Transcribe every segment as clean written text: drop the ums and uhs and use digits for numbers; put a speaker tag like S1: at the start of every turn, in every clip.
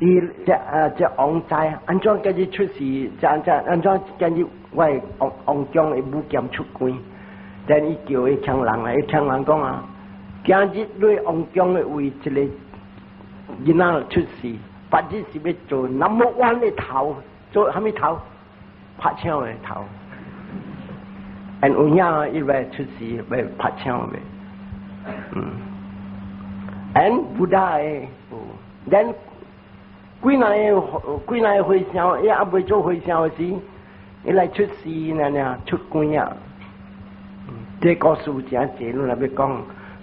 S1: 伊這啊這王知按怎今日出世，這按怎按怎今日我的王王宮的武劍出關，等伊叫伊強人來，伊強人講啊，今日你王宮的為一個囡仔出世，別日是欲做 number one 的頭，做啥物頭？拍槍的頭。And 有影伊欲出世欲拍槍的，嗯。And Buddha 的，then 幾若个幾若个和尚，伊猶未做和尚的時，伊來出世爾爾出關啊。這故事誠濟，你若欲講，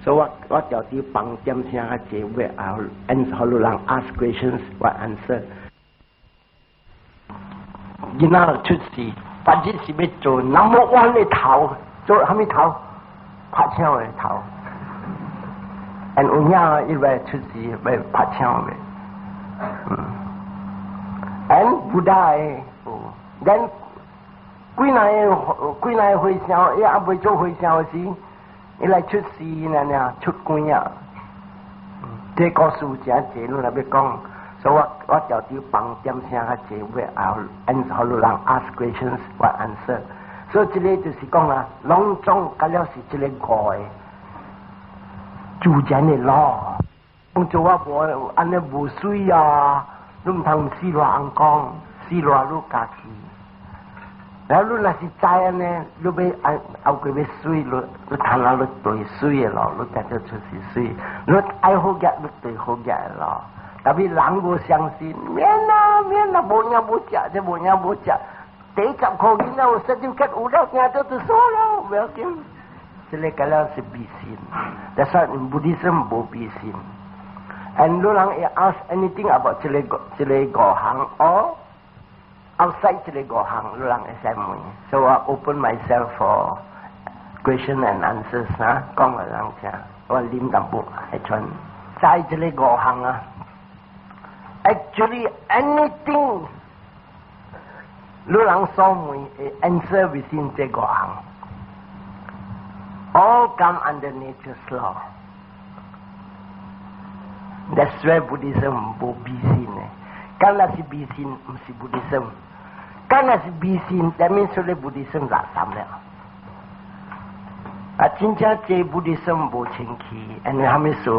S1: 所以我我著佇放點聲較濟，欲後 answer 予人 ask questions，我 answer。囡仔出世，別日是欲做 number one 的頭，做啥物頭？拍槍的頭。And 有影伊欲出世欲拍槍的。嗯，And Buddha 的，then 幾若個幾若個和尚，伊猶未做和尚的時，伊來出世爾爾出關啊。這故事誠濟，你若欲講，所以我我著佇放點聲較濟，欲後 answer 予人 ask questions，我 answer。所以這個就是講啊，攏總甲了是這個五個自然的 law。講做我無按呢無媠啊，你毋通死賴尪公，死賴你家己。然後你若是知按呢，你欲按後過欲媠，你你趁啊你對媠的咯，你才做出是媠。你愛好額，你對好額的咯。特別人無相信，免啦免啦，無影無食，這無影無食。第10箍銀仔有 certificate 有了，驚做就煞了，不要緊。這個個了是迷信，但是 Buddhism 無迷信。And 你人會 ask anything about 這個這個五行，or outside 這個五行，你人會使問。So I open myself for question and answers 啊，講予人聽。我啉淡薄會傳。在這個五行啊，actually anything 你人所問會 answer within 這五行。All come under nature's law. That's why Buddhism 無迷信的。敢若是迷信，毋是 Buddhism。敢若是迷信，that means 說 Buddhism 垃圾了。啊，真正這 Buddhism 無清氣，因為蝦米事？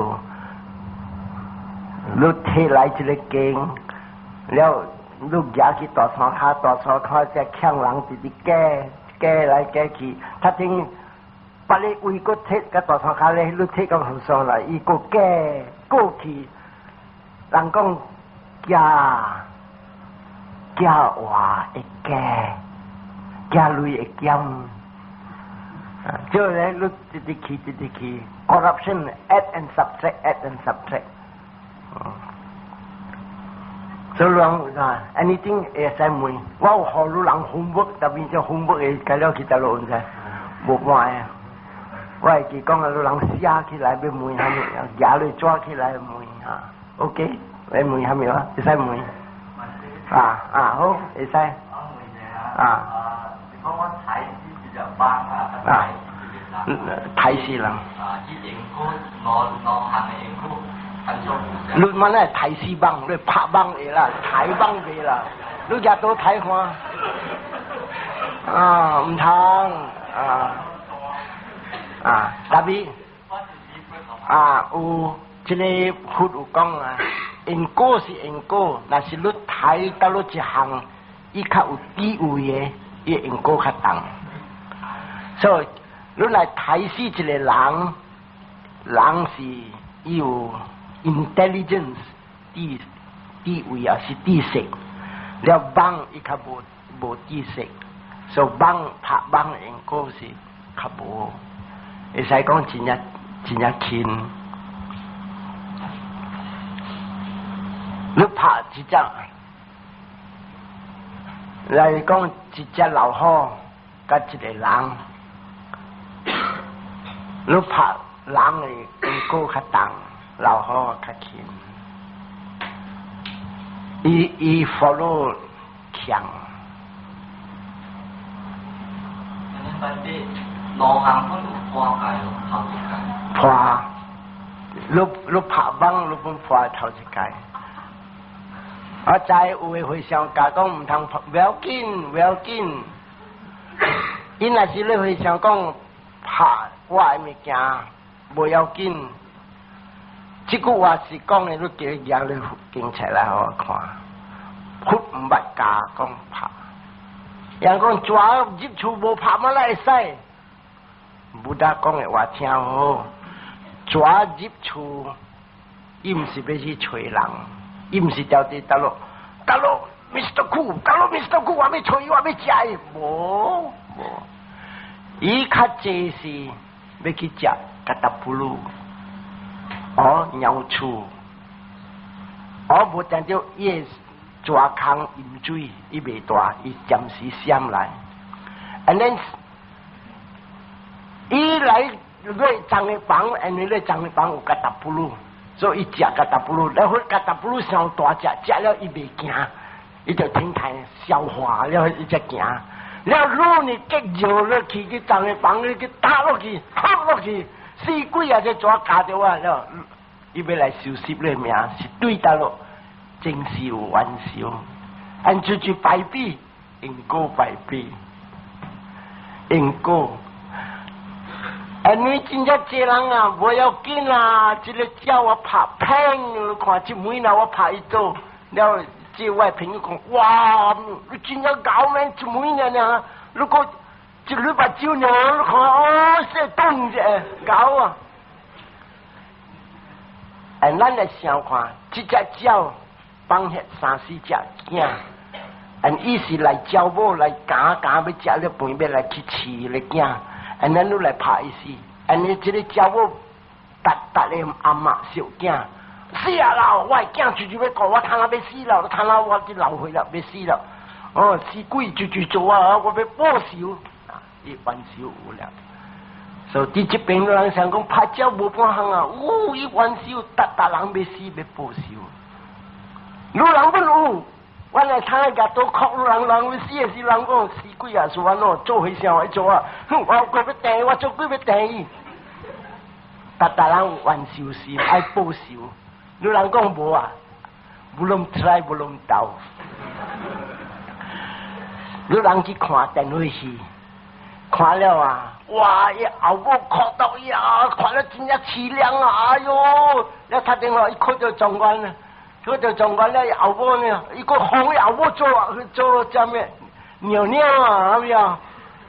S1: 你提來這個經，了你舉去大山跤，大山跤這強人直直加加來加去，他聽別個位閣提甲大山跤咧，你提到後山來，伊閣加過去，人講加加話會加，加鐳會減。就咧，你直直去，直直去，corruption add and subtract add and subtract。所以講啊，anything 會使問，我有予你人 homework，特別這 homework 會改了去佗落毋知，無半個。我會記講啊，你人寫起來欲問啥物，舉咧紙起來問哈，OK，欲問啥物啊？會使問。啊啊好，會使。啊。
S2: 你講我刣死一隻蠓啊，
S1: 啊，刣死人。
S2: 啊，伊因果兩兩項的因果，按怎？
S1: 你問咧刣死蠓，你拍蠓會啦，刣蠓袂啦，你舉刀刣看。啊，毋通啊啊，特別啊，有這個佛有講啊，因果是因果，若是你刣到你一項，伊較有智慧的，伊因果較重。所以你來刣死一個人，人是伊有 intelligence 智智慧也是知識，了蠓伊較無無知識，所以蠓拍蠓因果是較無，會使講真正真正輕。你拍一隻，來講一隻老虎佮一個人，你拍人的因果較重，老虎較輕。伊伊 follow 強。
S2: 兩項攏有破戒咯，頭一屆。
S1: 破，你你拍蠓，你攏破頭一屆。我知有的和尚教講毋通拍，不要緊，不要緊。伊若是咧和尚講拍我的物件，無要緊。這句話是講的，你記得舉咧經冊來予我看。佛毋捌教講拍，人講蛇入厝無拍嘛來會使？Buddha 講的話聽好，蛇入厝，伊毋是欲去揣人，伊毋是調佇倒落，倒落 Mr. Ku，倒落 Mr. Ku，我欲揣伊，我欲食伊，無無，伊較濟是欲去食 katabulu，哦，鳥鼠，哦，無定著伊的蛇空淹水，伊袂大，伊暫時閃來，and then 伊來咧藏的房，因為咧藏的房有 katabulu，所以伊食 katabulu，然後 katabulu 傷大隻，食了伊袂驚，伊就停台消化了，伊才行。了你呢激尿落去去藏的房，你去打落去，敲落去，死鬼啊！這蛇咬著我了，伊欲來收拾你命，是對倒落，真是有冤仇，按出去敗比，因果敗比，因果。哎，你真正濟人啊，無要緊啊！這个鳥我拍砰，你看這每若我拍伊做，了，這我朋友講，哇，你真正𠢕咩？一枚爾爾，如果一禮拜酒爾，你看哦，說動者𠢕啊！哎，咱來想看，這隻鳥放遐三四隻囝，and 伊是來招某來咬咬欲食了飯，欲來去飼咧囝。and 咱你來拍伊死，and 你這个鳥某逐逐个阿嬤小囝死啊啦！我的囝就就欲顧我，趁仔欲死了，趁仔我這老歲了，欲死了。哦，死鬼就就做啊！我欲報仇，啊，伊冤仇有了。所以佇這邊人想講拍鳥無半項啊，有伊冤仇，逐逐人欲死欲報仇。女人本有，我來聽個都哭，人人欲死的時，人講死鬼啊，是安怎做和尚來做啊？哼，我過欲掟，我做鬼欲掟伊。逐逐人有冤仇心，愛報仇。女人講無啊，belum try belum tahu。女人去看電話戲，看了啊，哇！伊後母哭到呀，看了真正淒涼啊！哎喲，你打電話伊哭到狀元啊，哭到狀元了，伊後母呢，伊閣予伊後母做做啥物尿尿啊，係咪啊？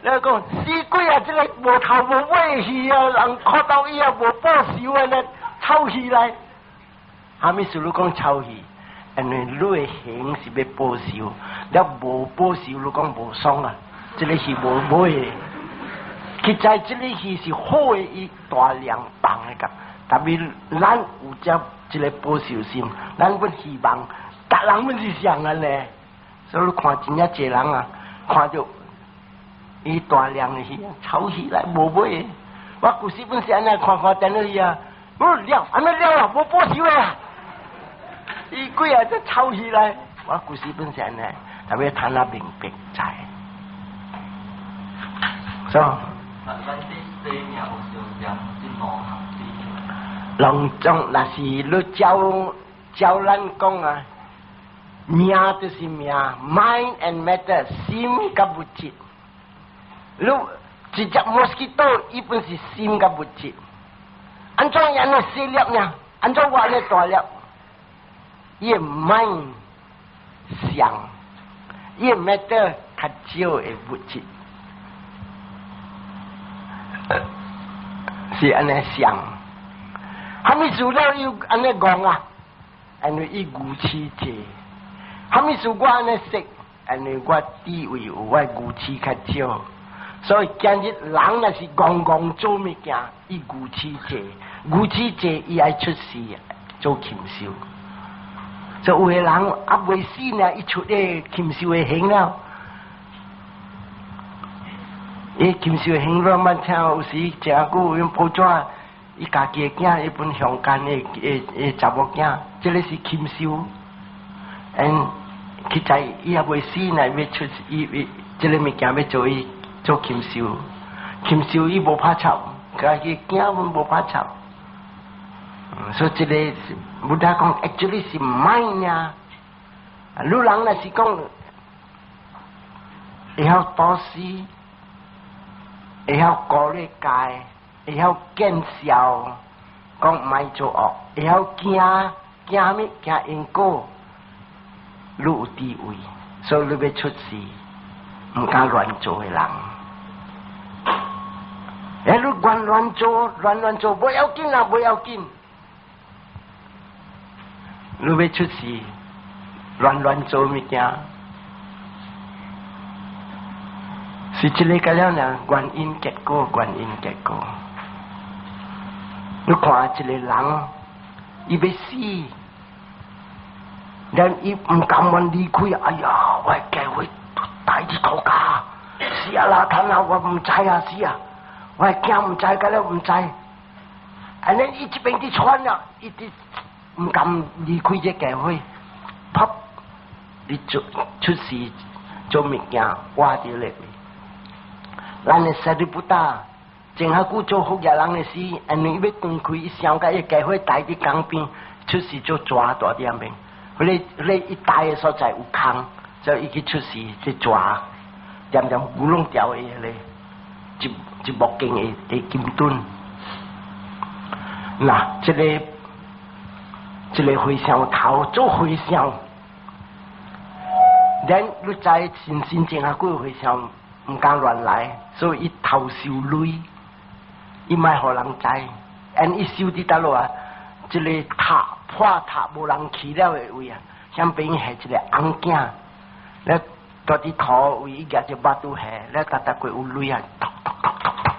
S1: 你講死鬼啊！這个無頭無尾戲啊，人哭到伊啊無報仇啊，呢臭戲來。啥物事你講臭戲？因為你的形是欲報仇，你無報仇，你講無爽啊！這个是無尾的。其實這个戲是好的，伊大量放的個，特別咱有這這个報仇心，咱本希望，逐人本是像按呢。所以你看真正濟人啊，看著伊大量的戲，臭戲來無尾的。我舊時本是按呢看看電影戲啊，哦了，按呢了啊，無報仇啊！伊幾啊只臭戲來，我舊時本是按呢，特別趁仔明白知。所以。
S2: 咱這生命有相連這五項之。
S1: 攏總若是你照照咱講啊，命就是命，mind and matter，心佮物質。你一隻 mosquito，伊本是心佮物質。按怎樣的細粒呢？按怎我按呢大粒？伊的 mind 想，伊的 matter 較少的物質。是按呢想，啥物事了又按呢講啊？因為伊愚痴濟，啥物事我按呢識？因為我智慧有，我愚痴較少，所以今日人若是戇戇做物件，伊愚痴濟，愚痴濟伊愛出世做禽獸。所以有的人猶未死呢，伊出咧禽獸的形了。伊禽獸形攏捌聽，有時誠久用報紙，伊家己的囝，伊本鄉間的的的查某囝，這个是禽獸。嗯，其實伊猶未死呢，欲出伊伊這个物件欲做伊做禽獸，禽獸伊無拍插，家己囝阮無拍插。所以這个是 Buddha 講，actually 是 mind 啊。你人若是講會曉布施，會曉鼓勵界，會曉見笑，講莫做惡，會曉驚驚啥物？驚因果，你有智慧，所以你欲出世，毋敢亂做的人。欸，你亂亂做，亂亂做，無要緊啊，無要緊。你欲出世，亂亂做物件，是這个個了呢？原因結果，原因結果。你看一個人，伊欲死，連伊毋甘願離開。哎呀，我教會帶佇塗跤，死啊啦，趁啊，我毋知啊，死啊！我驚毋知，個了毋知。按呢伊這邊佇喘了，伊佇毋甘離開這教會，啪！伊做出世做物件，活佇咧。咱的舍利弗達，前較久做服役人的時，因為伊欲斷開，伊想共伊教會待佇江邊，出世做蛇蹛佇遐邊。彼个伊待的所在有空，所以伊去出世去蛇，恬恬牛攏牢的彼个，一一目鏡的金盾。嗱，這个和尚頭做和尚，咱你知信心前較久和尚毋敢亂來，所以伊偷收鐳，伊莫予人知。and 伊收佇佗落啊？這个塔破塔無人去了的位啊，遐邊下一個紅囝，咧蹛佇塗位，伊舉隻腹肚下，咧逐逐過有鐳啊，篤篤篤篤篤，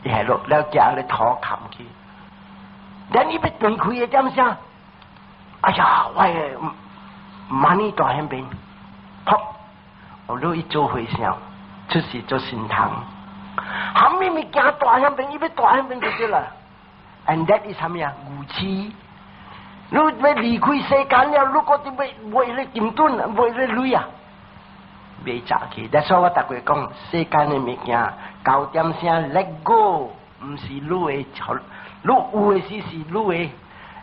S1: 伊下落了夾咧塗冚去。咱伊欲斷開的點啥？哎呀，我的 money 蹛遐邊，噗！哦，你伊做和尚，出世做神童，啥物物件蹛遐邊，伊欲蹛遐邊就對啦。And that is 啥物啊？愚痴。你欲離開世間了，你閣佇欲賣咧金盾，賣咧鐳啊？袂早去。但所以我逐過講，世間的物件，九點聲 let go，毋是你的，你有的時是你的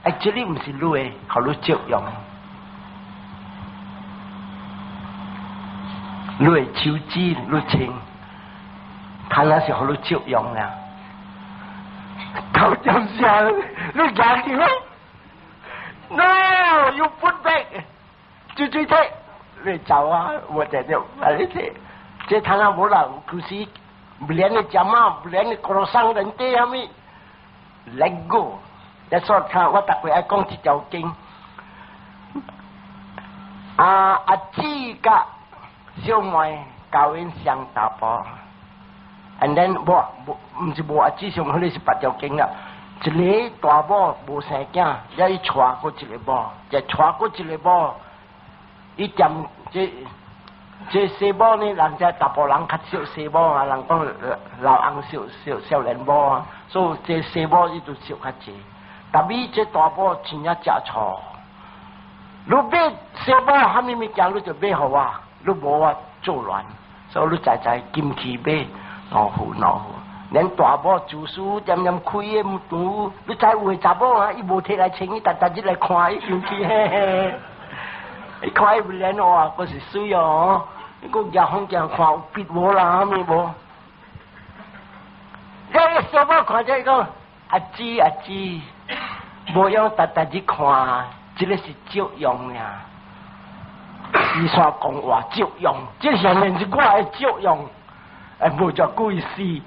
S1: ，actually 毋是你的，予你借用。你的手指，你穿，他那是予你借用啦。九點聲，你舉起來？No，you put back，追追睇，你走啊！我就就啊你睇，這他那無啦，就是連你食嘛，連你過生人哋啥物，let go。一所看我逐過愛講這條經。啊阿姊佮小妹交𪜶雙查埔，and then 無無毋是無阿姊上，彼个是別條經啦。一个大某無生囝，了伊娶閣一个某，就娶閣一个某，伊踮這這細某呢，人家查埔人較惜細某啊，人講老翁惜惜少年某啊，所以這細某伊就惜較濟。但伊這大某真正食錯，你買細某啥物物件，你就買予我，你無我做亂，所以你知知金器買兩副兩副。連大某自私恬恬開的毋你知有的查某啊，伊無提來穿，伊逐逐日來看伊生氣，嘿嘿。伊看伊袂連哇，閣是媠哦，伊閣舉風鏡看有筆無啦，啥物無？你小某看著伊講，阿姊阿姊，無用逐逐日看，這个是借用呀。伊煞講話借用，這顯然是我的借用，哎，無遮久伊死。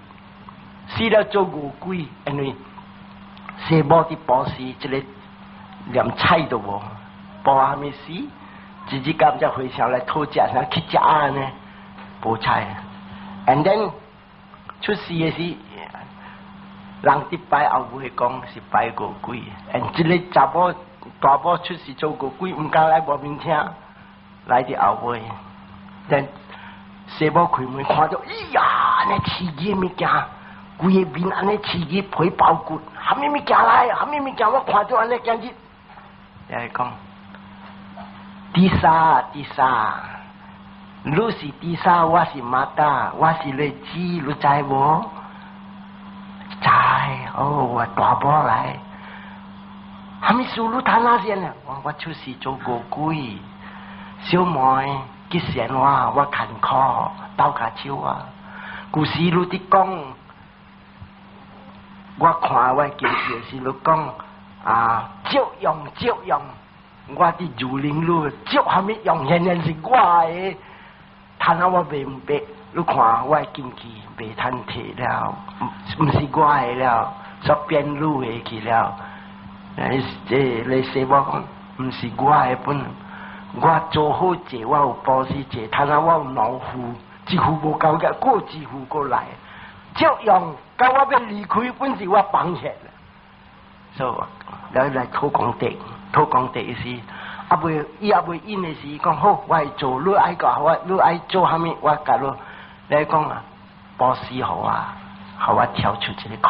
S1: 死了做餓鬼，因為細某佇布施，這个連菜都無，無啥物死，一日敢才和尚來討食，啥去食按呢？無菜。And then 出世的時，人佇拜後尾講是拜餓鬼，and 這个查某大某出世做餓鬼，毋敢來無面聽，來佇後尾，then 細某開門看著，哎呀，按呢刺激物件！規個面按呢刺激皮包骨，啥物物件來？啥物物件？我看著按呢今日，來講，Tissa Tissa，你是 Tissa，我是 Mata，我是你姊，你知無？知，哦，我大某來，啥物事你談哪先啊？我我出世做餓鬼，小妹去嫌我，我艱苦，鬥跤手啊。舊時你佇講，我看我經濟時你講啊，照用照用，我佇如林路照蝦米用，現在是我的，趁啊我袂明白，你看我的金器袂通摕了，毋是我的了，煞變你的去了。這你說我講，毋是我的本，我做好者，我有布施者，趁啊我有兩副，一副無夠嘅，過一副過來，照樣，到我欲離開，本是我放下。所以來來討功德，討功德是，啊未伊猶未應的時，講好，我會做，你愛共我，你愛做蝦米，我共你。來講啊，布施予我，予我跳出這个苦。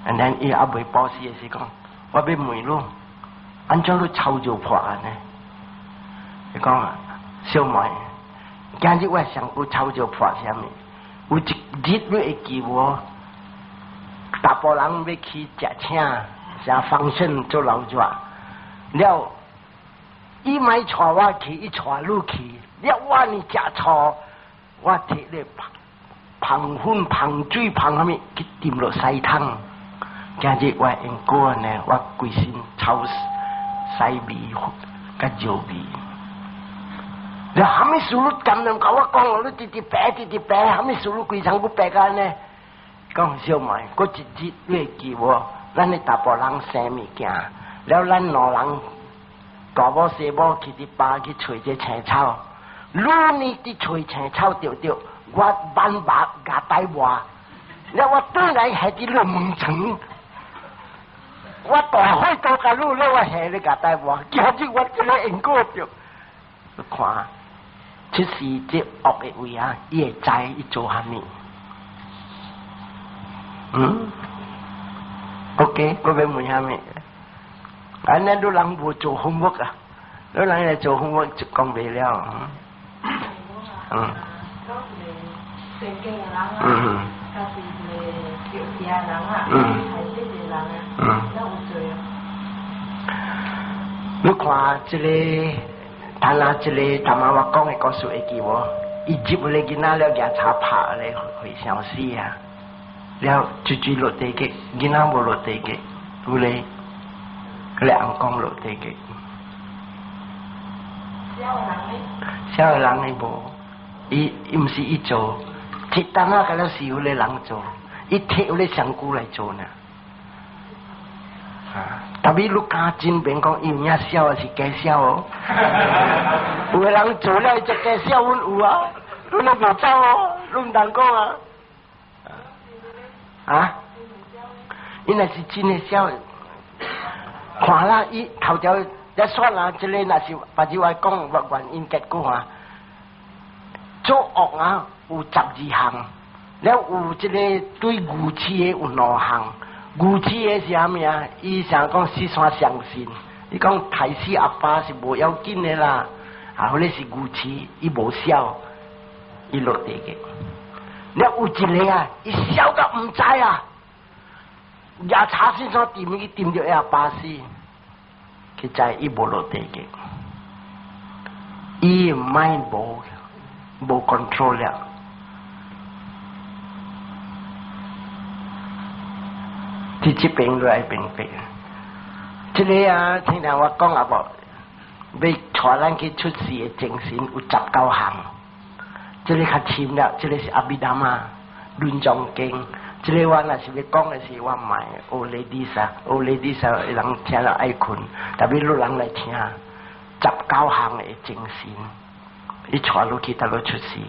S1: And then 伊猶未布施的時講，我欲問你，按怎你抄就破案呢？伊講啊，小妹，今日我上久抄就破啥物？有一日你會記無？查埔人欲去食請，啥 function 做老熱，了，伊莫帶我去，伊帶你去，了我呢食錯，我摕咧芳粉、芳水、芳啥物去沉落屎桶。今日我因果呢，我規身臭屎味佮尿味。你蝦米事你甘願共我講，你直直白直直白，蝦米事你規身閣白干呢？講小妹，過一日你會記無？咱的查埔人生物件，了咱兩人大某細某去佇巴去揣這青草，你呢佇揣青草著著，我挽目共帶磨，了我轉來下佇你門床。我大火刀共你，了我下咧共帶磨，今日我這个因果著，你看，出世這惡的位啊，伊會知伊做蝦米？嗯？OK，閣欲問蝦米？按呢，你人無做 homework 啊？你人來做 homework 就講袂了。嗯。你看這个，等下這个，頭仔我講的故事會記無？伊入來囡仔了，舉柴拍咧火燒死啊！了，追追落地獄，囡仔無落地獄，有咧，彼个翁公落地獄。
S3: 痟的人呢？
S1: 痟的人伊無，伊伊毋是伊做，鐵單仔敢若是彼个人做，伊替彼个上姑來做呢。啊！特別你敢真免講，伊有影痟抑是假痟哦。有的人做了就假痟，阮有啊，你攏袂走哦，你毋通講啊。啊？伊若是真的痟，看啦，伊頭條一算啦，這个若是別日我講，我原因結果啊，做惡啊有十二項，了有這個對愚癡的有兩項。愚癡的是啥物啊？伊想講四山相信，伊講刣死阿爸是無要緊的啦，啊，彼个是愚癡，伊無痟，伊落地獄。了有一个啊，伊痟到毋知啊，舉柴線線沉去沉著阿爸死，佢知伊無落地獄，伊 mind 無無 control 了。佇這邊就愛明白。這个啊，聽聽我講啊無，欲帶咱去出世的精神有十九項，這个較深了，這个是阿彌陀嘛，論藏經。這个我若是欲講的是，我莫 old ladies 啊，old ladies 啊，人聽了愛睏，特別老人來聽，十九項的精神，伊帶落去，得落出世，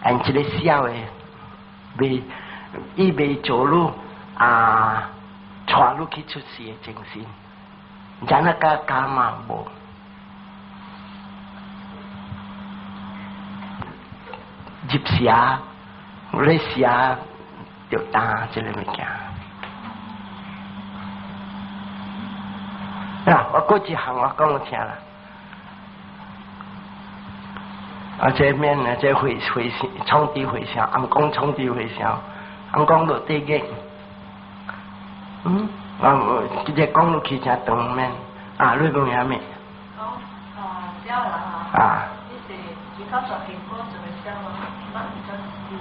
S1: 按這个痟的，袂，伊袂做你啊。帶你去出世的精神，然後加加嘛無入邪，咧邪就擔這个物件。啊，我過一項我講你聽啦。啊，這免啊，這回回創地回向，翁公創地回向，翁公落地獄。嗯，我直接講落去誠長免。啊，你講啥物？
S3: 講啊，痟人啊，
S1: 啊。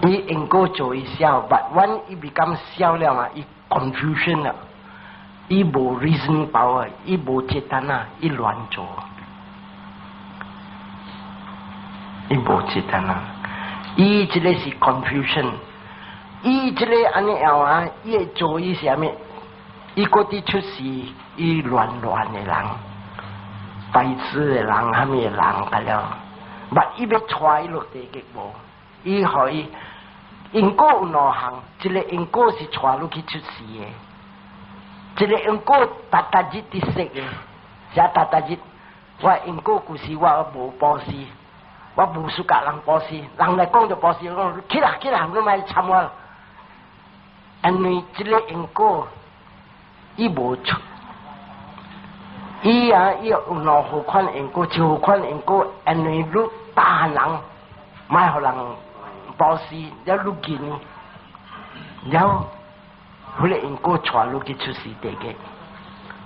S1: 伊因果做伊痟，but when 伊 become 痟了嘛，伊 confusion 了，伊無 reasoning power，伊無 cetana，伊亂做，伊無 cetana，伊這个是 confusion，伊這個按呢樣啊，伊會做伊是啥物？伊閣佇出世，伊亂亂的人，白痴的人，啥物的人，個了，but 伊欲帶伊落地獄無？伊予伊因果有兩項，一個因果是帶你去出世的，一個因果逐逐日佇說的，啥逐逐日，我因果故事我無布施，我無輸共人布施，人來講著布施，我講起來起來，你莫參我。因為這個因果，伊無出，伊啊伊有兩好款因果，一好款因果，因為你打人，莫予人布施，了你見，了，彼個因果帶你去出世地獄，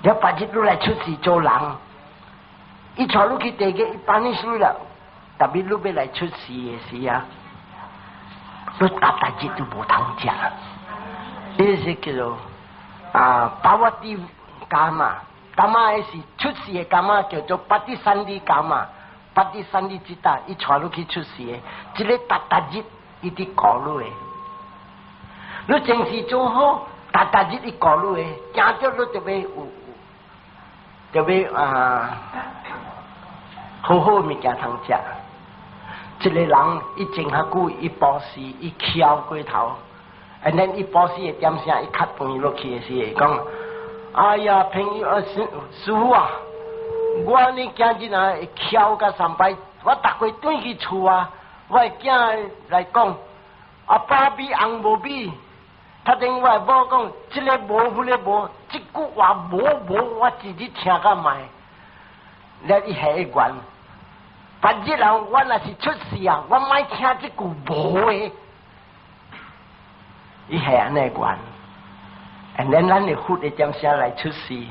S1: 了別日你來出世做人，伊帶你去地獄，伊幫你死了，特別你欲來出世的時啊，你逐逐日都無通食，這是叫做啊，pavatti kamma，kamma 是出世的 kamma 叫做 patisandhi kamma，patisandhi citta，伊帶你去出世的，這个逐逐日伊佇顧你的，你前世做好，逐逐日伊顧你的，驚著你就欲有，就欲啊，好好物件通食。一个人伊前較久，伊布施，伊巧過頭，and then 伊布施的點聲，伊較飯落去的時會講：哎呀，朋友啊，師師父啊，我呢今日啊巧甲三擺，我逐月轉去厝啊，我的囝來講，阿爸米紅無米，頭前我的某講，這个無，彼个無，這句話無無，我一日聽甲覓，了伊下一願。別日人我若是出世啊，我莫聽這句無的，伊係按呢願。And then 咱的佛的點聲來出世，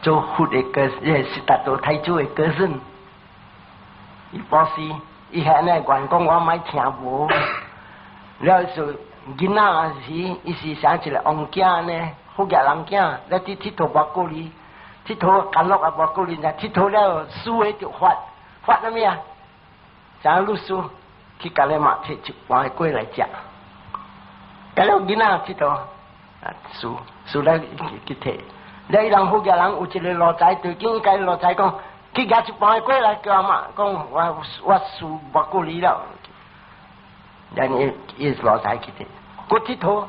S1: 做佛的哥，悉達多太子的哥孫。伊布施，伊係按呢願講，我莫聽無。了就囡仔時，伊是生一個王囝呢，富額人囝，了佇𨑨迌無顧慮，𨑨迌干樂也無顧慮，𨑨迌了輸的就發。發啥物啊？啥律師去共你嘛提一盤粿來食，甲了囡仔𨑨迌啊，輸輸來去提，了伊人富額人有一个奴才，對緊伊奴才講，去舉一盤粿來叫阿嬤講，我我輸無顧慮了，然伊伊奴才去提，閣𨑨迌，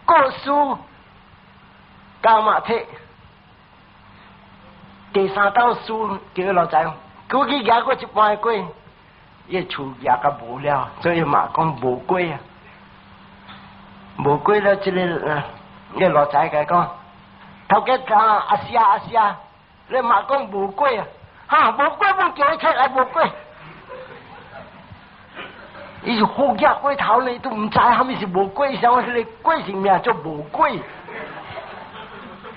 S1: 閣輸，共阿嬤提，第三道輸叫奴才。閣去舉過一盤粿，伊厝舉甲無了，所以嘛講無粿啊，無粿了，這个個奴才共講，頭家啊阿師阿師，你嘛講無粿啊，哈無粿阮叫伊出來無粿，伊是好額過頭呢，都毋知啥物是無粿，啥物彼个粿是名做無粿，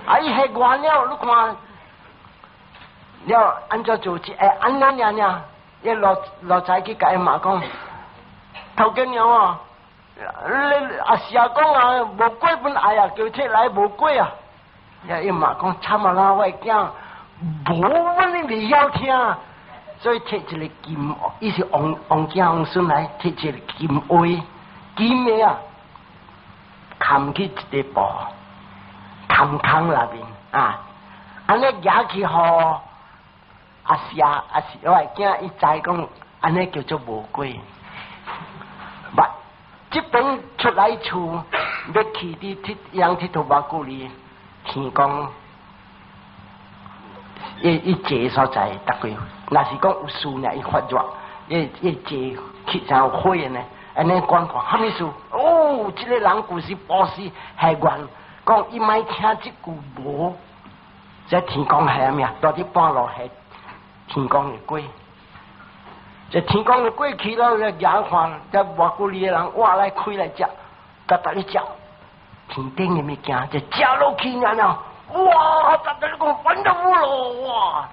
S1: 啊伊下願了，你看。了按怎做？欸，按呢爾爾，伊奴奴才去共伊媽講，頭家娘啊，你阿師講啊，無粿本愛啊，叫出來無粿啊。伊媽講慘啊啦，我的囝無阮你袂曉聽，所以提一个金，伊是王王子王孫來提一个金煨，金的啊，崁去一个布，崁空內面啊，按呢舉去予阿師阿師，我的囝伊知講，按呢叫做無粿。捌，這邊出來厝，欲去佇佚人𨑨迌無久哩，天公伊伊坐所在，逐個若是講有事呢，伊發熱，伊伊坐去成火呢，按呢講看，啥物事？哦，這个人舊時布施下願，講伊莫聽這句無，這天公係啥物啊？蹛佇半路下天公的粿，這天公的粿去了，舉看，這外國裡的人挖來開來食，逐逐咧食，天頂的物件就食落去爾爾，哇！逐逐咧講煩到咯，哇！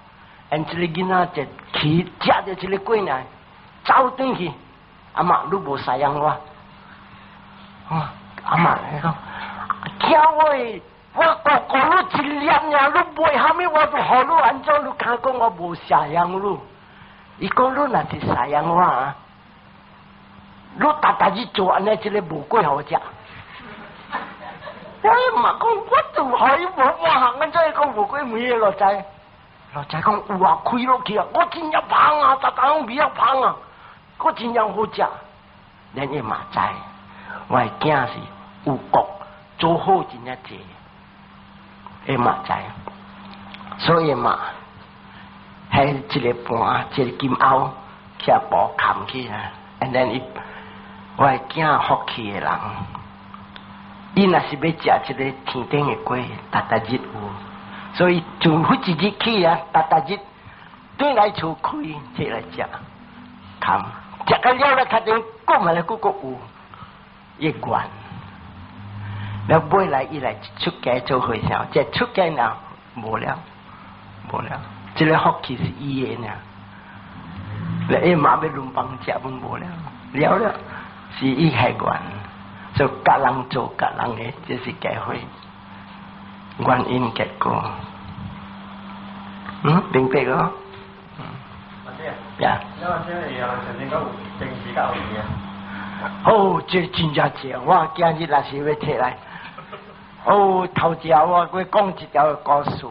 S1: ，and 這個囡仔就去食著這個粿呢，走轉去，阿媽你無赡養我，啊，阿媽伊講，囝喂，我講講你一粒爾，你買啥物我都予你，按怎你敢講我無赡養你？伊講你若是赡養我啊，你逐逐日做按呢，這个無粿予我食。我嘛講我做予伊無半項，按怎伊講無粿問伊落知？落知講有啊，開落去啊，我真正芳啊，逐逐攏味仔芳啊，我真正好食。咱伊嘛知，我的囝是有國做好真正濟，伊嘛知，所以嘛，彼一个盤一个金甌，去布冚去啊，and then 伊我的囝福氣的人，伊若是欲食這个天頂的粿，逐逐日有，所以從彼一日起啊，逐逐日轉來厝開，摕來食，冚食個了咧，較陣閣嘛來閣閣有，伊願。了尾來伊來出家做和尚，這出家了無了，無了，這个福氣是伊的呢。了伊嘛欲輪飯食，攏無了，了了，是伊彼願，就各人做各人的，這是機會，原因結果，嗯，明白咯？
S2: 嗯，
S1: 呀。
S2: 因為這個曾經講有政治較有啊。
S1: 哦，這真正正，我今日若是欲提來，哦，頭一下我閣講一條故事，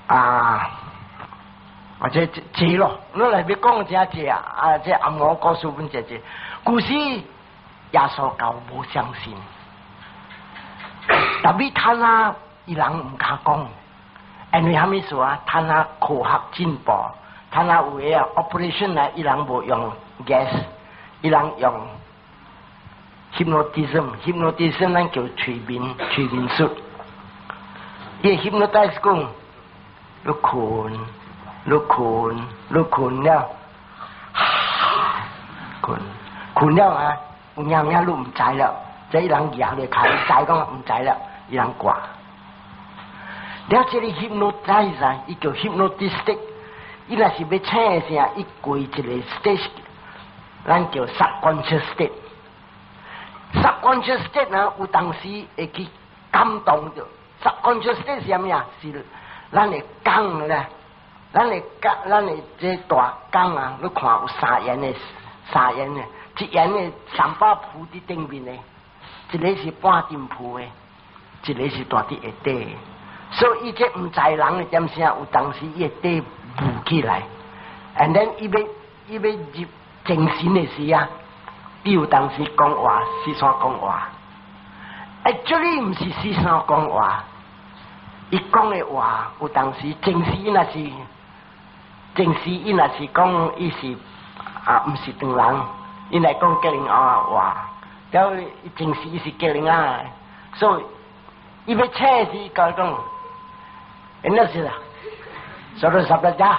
S1: 啊，或者濟咯，我來欲講真濟啊，啊，這暗暝故事本真濟，古時耶穌教無相信，特別他那伊人毋敢講，因為啥物事啊？他那科學進步，他那有的啊，operation 啊，伊人無用 gas，伊人用 hypnotism，hypnotism 咱叫催眠，催眠術。伊 hypnotize 講，你睏，你睏，你睏了，睏，睏了啊，有影影你毋知了，這伊人舉咧開，知講毋知了，伊人掛。了這个 hypnotize 啊，伊叫 hypnotistic，伊若是欲醒的時啊，伊過一個 stage，咱叫 subconscious state。subconscious state 啊，有當時會去感動著。subconscious state 是啥物啊？是咱的講咧，咱的講，咱的這大講啊，你看有三緣的，三緣的，一緣的三百浮佇頂面的，一个是半沉浮的，一个是蹛佇下底。所以這毋知人的點聲，有當時伊會底浮起來，and then 伊欲入精神的時啊，伊有當時講話，四川講話，actually 毋是四川講話，伊講的話有當時前世若是前世伊若是講伊是啊，毋是唐人，伊來講吉隆坡話，了前世伊是吉隆坡，所以伊欲醒時共伊講。என்ன是啦？說到十日咋？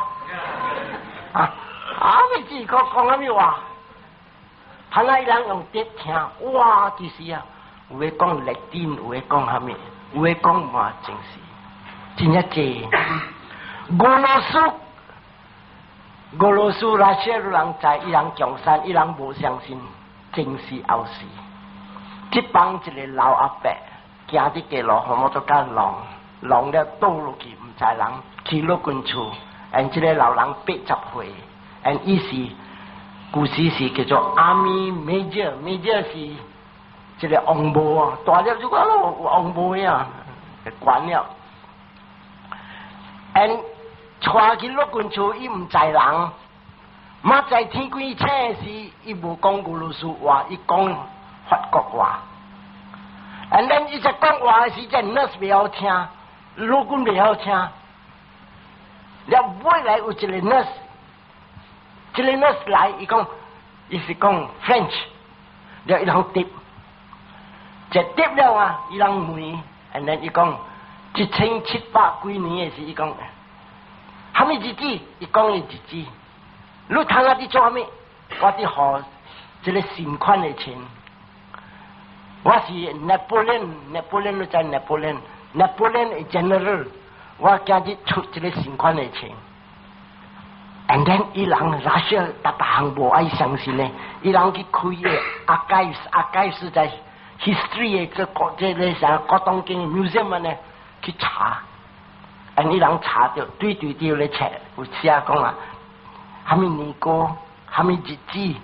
S1: 啊啊！欲知講講啥物話？他那人用碟聽，哇！其實啊，有的講拉丁，有的講啥物，有的講嘛真是真正濟。俄羅斯，俄羅斯那些人在伊人共產，伊人無相信前世後世。這幫一个老阿伯行佇街路，予摩托車挵。挵了倒落去，毋知人去陸軍厝，and 這个老人80歲，and 伊是古時是叫做 Army Major，Major 是這个紅帽啊，大粒就講咯，有紅帽啊，關了。and 帶去陸軍厝，伊毋知人，嘛在天光醒時，伊無講俄羅斯話，伊講法國話。and then 伊在講話的時陣，nurse 袂曉聽。陸軍袂曉聽，了尾來有一个 nurse，這个 nurse 來，伊講，伊是講 French，了伊人答，一答了啊，伊人問，and then 伊講1700幾年的時，伊講，啥物日子？伊講的日子，你通啊佇做啥物？我佇予這个新款的錢，我是 Napoleon，Napoleon 你知 Napoleon？Napoleon general，我今日出這个新款的錢。And then 伊人 Russia 逐逐項無愛相信呢，伊人去開个 archives，archives 在 history 的這個這个啥國東經 museum 呢去查，and 伊人查著對對對咧冊有寫講啊，蝦米年糕，蝦米日子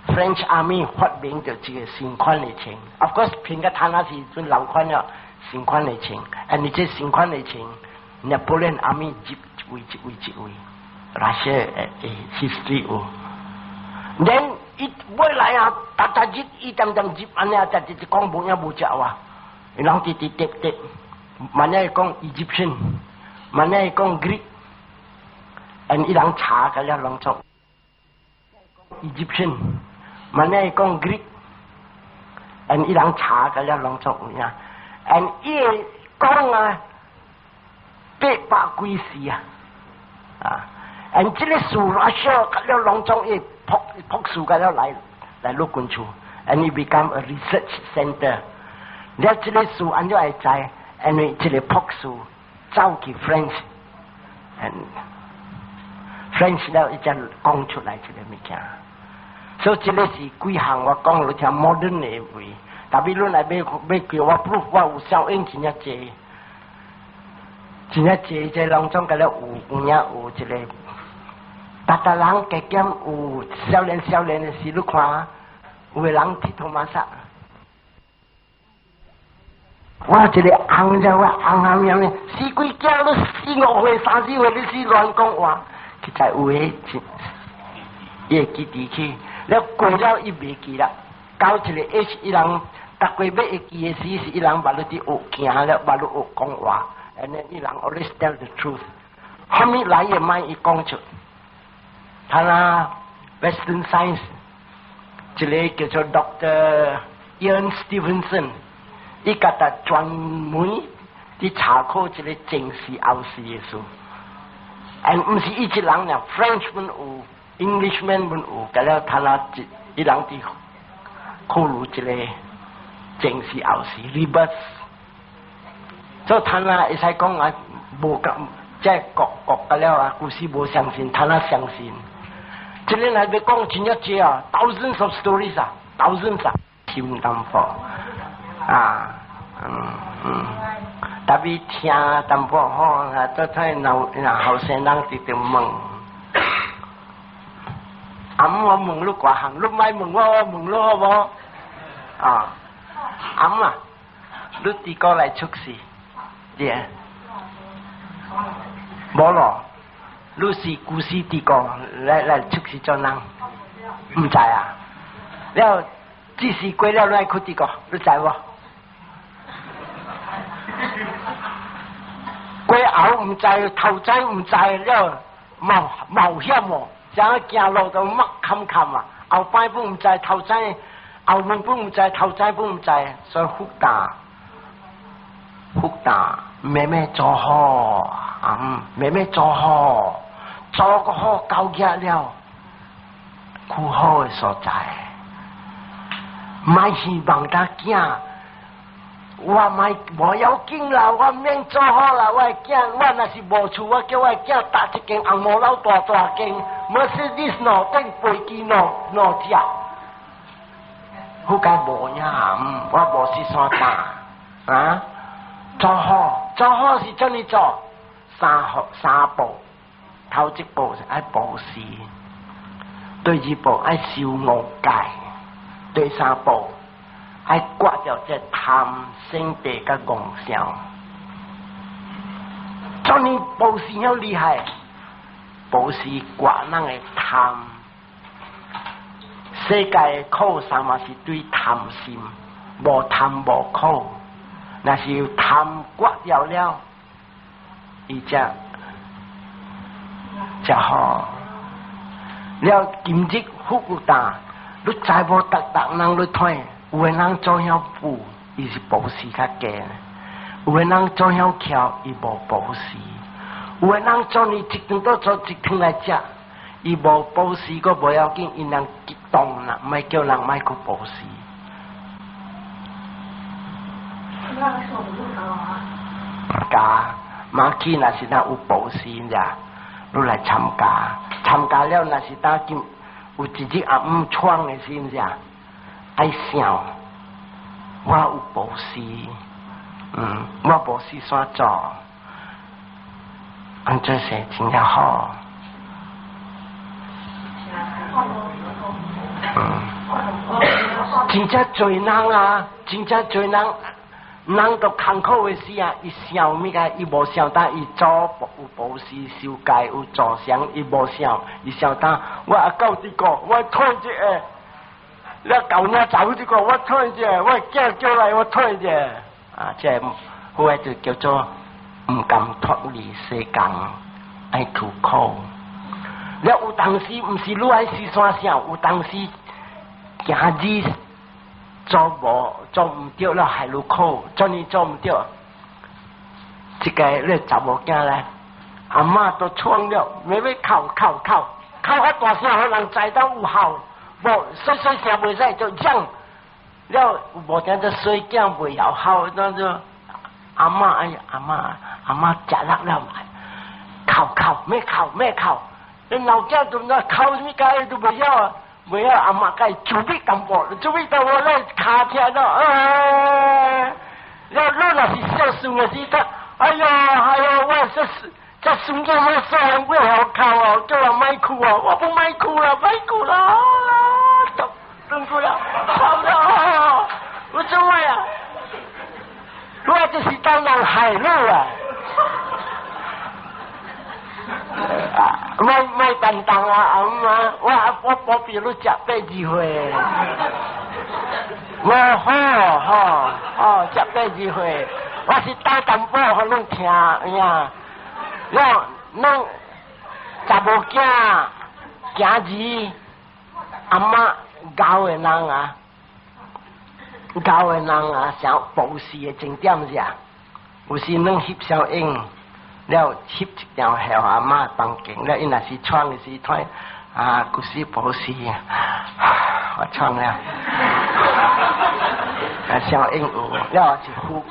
S1: ，French Army 發明著這个新款的槍，Of course 偏個攤那時陣老款了，新款的槍，and 你這新款的槍，Napoleon Army 入一位一位一位。那些history 有，then 伊未來啊，逐逐日伊點點入按呢，逐日講無影無跡啊，伊人直直疊疊，萬一講 Egyptian，萬一講 Greek，and 伊人查個了攏做 Egyptian，萬一講 Greek，and 伊人查個了攏做有影，and 伊講啊，800幾歲啊，啊！and 這个事 Russia 了攏總伊博博士個了來來陸軍處，and it become a research center。了這个事按怎會知？因為這个博士走去 French，and French 了伊才講出來這个物件。所以這个是幾項我講你聽 modern 的話，特別你來欲欲叫我 proof 我有效應真正濟，真正濟這攏總個了有有影有這个。逐逐人加減有少年少年的時，你看有的人𨑨迌馬煞。我一个翁啫，我翁翁樣的，死幾囝都四五歲、三四歲，你死亂講話，其實有的伊會記佇去，了過了伊袂記啦。到一个 age，伊人逐個欲會記的時，是伊人捌咧佇學行了，捌咧學講話，and then 伊人 always tell the truth。後面來也莫伊講出。他啦，Western Science，一个叫做 Doctor Ian Stevenson，伊家己專門佇查考這个前世後世的事。and 毋是伊一人爾，Frenchman 有，Englishman 嘛有，甲了他那一伊人佇考慮這个前世後世 rebirth。所以他那會使講啊，無講，這國國甲了啊，古時無相信，他那相信。這个來欲講真正濟啊，thousands of stories 啊，thousands 啊，心淡薄啊，嗯嗯，特別聽淡薄好啊，都睇老若後生人直直問，啊，我問你掛項，你莫問我，我問你好無？啊，阿姆啊，你佇過來出世，對，無咯？你是古時佇過來來出世做人，毋知啊？了，這世過了，你愛去佇過，你知無？過後毋知，頭知毋知了，冒冒險哦，怎行路都目坎坎啊！後擺本毋知，頭知後面本毋知，頭知本毋知，所以福大福大，慢慢做好，啊，慢慢做好，做個好交業了，去好的所在，莫希望他囝。我莫無要緊啦，我免做好啦。我的囝，我若是無厝，我叫我的囝搭一間紅毛樓大大間，Mercedes 兩頂飛機兩兩隻，好佳無影，我無是山搭啊！做好，做好是怎呢做？三三步，頭一步是愛布施，第二步愛修五戒，第三步，愛割掉這貪嗔痴佮戇想，做呢布施遐厲害，布施割人的貪，世界的苦啥嘛是對貪心，無貪無苦，若是有貪割掉了，伊才才好。了今日福有大，你知無？逐逐人你睇。有的人做曉富，伊是布施較低；有的人做曉巧，伊無布施；有的人做呢一頓都做一頓來食，伊無布施，閣無要緊，伊人激動啦，莫叫人莫去布施。加馬去若是若有布施咋，你來參加，參加了若是當今有一日暗暝創的時咋，愛想我有布施，我布施煞做，按這是真正好。真正濟人啊，真正濟人，人都艱苦的時啊，伊想物個，伊無想當伊做有布施受戒有助賞，伊無想，伊想當我阿到這個，我退一個，你舊年走這個，我退一個，我囝叫來我退一個，啊，這個就叫做毋甘脫離世間，愛求苦。了有當時毋是你愛死山想，有當時行字做無做毋著了，害你苦，做你做毋著。這個你查某囝咧，阿媽都創了，欲欲哭哭哭，哭較大聲，予人知道有孝。無細細聲袂使就講，了無定這細囝袂曉孝，那就阿媽哎呀阿媽阿媽食力了，哭哭欲哭欲哭。你老囝都那哭啥物解都袂曉啊，袂曉阿媽共伊注意淡薄，注意到我咧跤聽到，哎，了你若是孝順的時陣，哎呀哎呀，我這這孫仔我細漢袂曉哭哦，叫人莫哭哦，我不莫哭啦，莫哭啦，都轉過來，哭了，我做咩啊？我就是當人害你啊！啊，莫莫擔當啊，阿媽，我我保庇你食82歲，我好好哦，食82歲，我是打淡薄予恁聽呀，了恁查某囝囝兒阿媽𠢕的人啊，𠢕的人啊，想布施的重點是啊，有時恁翕相影。了翕一張予阿媽房間，了伊若是創的時，看啊，古時布施，我創了，啊，相應有，了是有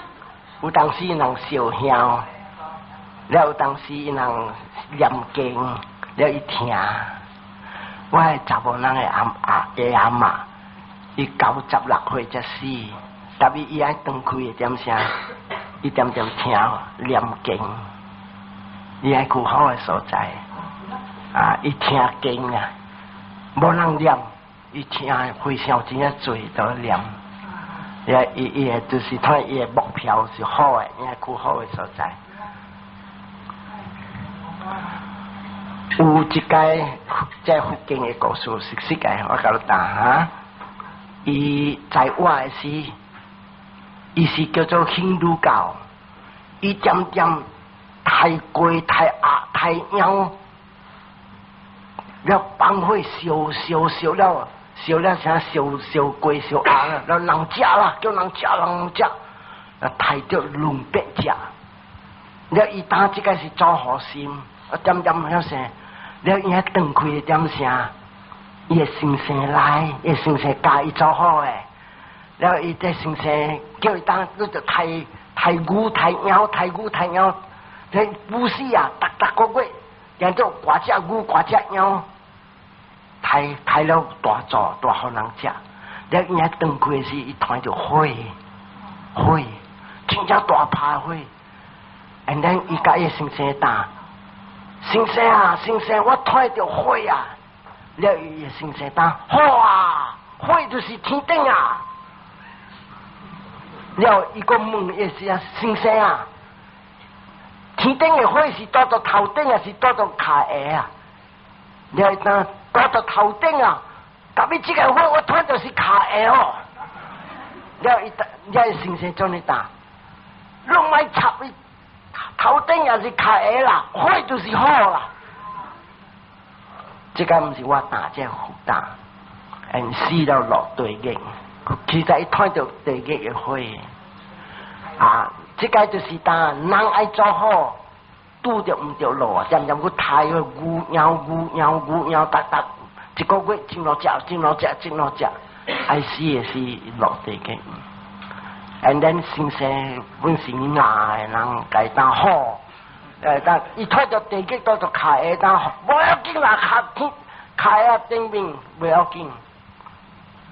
S1: 有當時人燒香，了有當時人念經，了伊聽，我的查某人的阿阿的阿嬤，伊96歲才死，特別伊愛斷氣的點聲，伊點點聽念經。伊愛去好的所在，啊！伊聽經啊，無人念，伊聽非常真正濟都念。伊伊伊的就是看伊的目標是好的，伊愛去好的所在。有一個這佛經的故事熟悉的，我共你講哈。伊在活的時，伊是叫做印度教，伊漸漸。刣雞、刣鴨、刣羊，了放火燒燒燒了，燒了啥燒燒雞燒鴨啦，了人食啦，叫人食人食，啊刣著200隻。了伊當這個是做好心，啊點點曉生，了伊遐斷氣的點聲，伊的先生來，伊的先生教伊做好的，了伊這先生叫伊當，你就刣刣牛刣羊刣牛刣羊。這布施啊，逐逐個月，連做偌隻牛偌隻羊，刣刣了大灶大予人食。了伊遐斷氣時，伊看著火火，真正大拍火。And then 伊共伊先生講，先生啊，先生，我看著火啊。了伊先生講，好啊，火就是天頂啊。了伊閣問伊是啊，先生啊。天頂的火是蹛佇頭頂，還是蹛佇跤下啊？你愛當蹛佇頭頂啊？特別這個火我看著是跤下哦。了伊，了伊先生怎呢答？攏莫插伊頭頂抑是跤下啦，火就是好啦。這個毋是我答，這個佛答，𪜶死了落地獄，其實伊看著地獄的火啊。這個就是當人愛做好，拄著毋著路啊！漸漸去刣個牛羊牛羊牛羊，逐逐一個月真落食，真落食，真落食，愛死的死落地獄。And then 先生本是亞的人，共伊講好，但伊拖著地極都就卡下，但無要緊啦，卡天卡下頂面不要緊。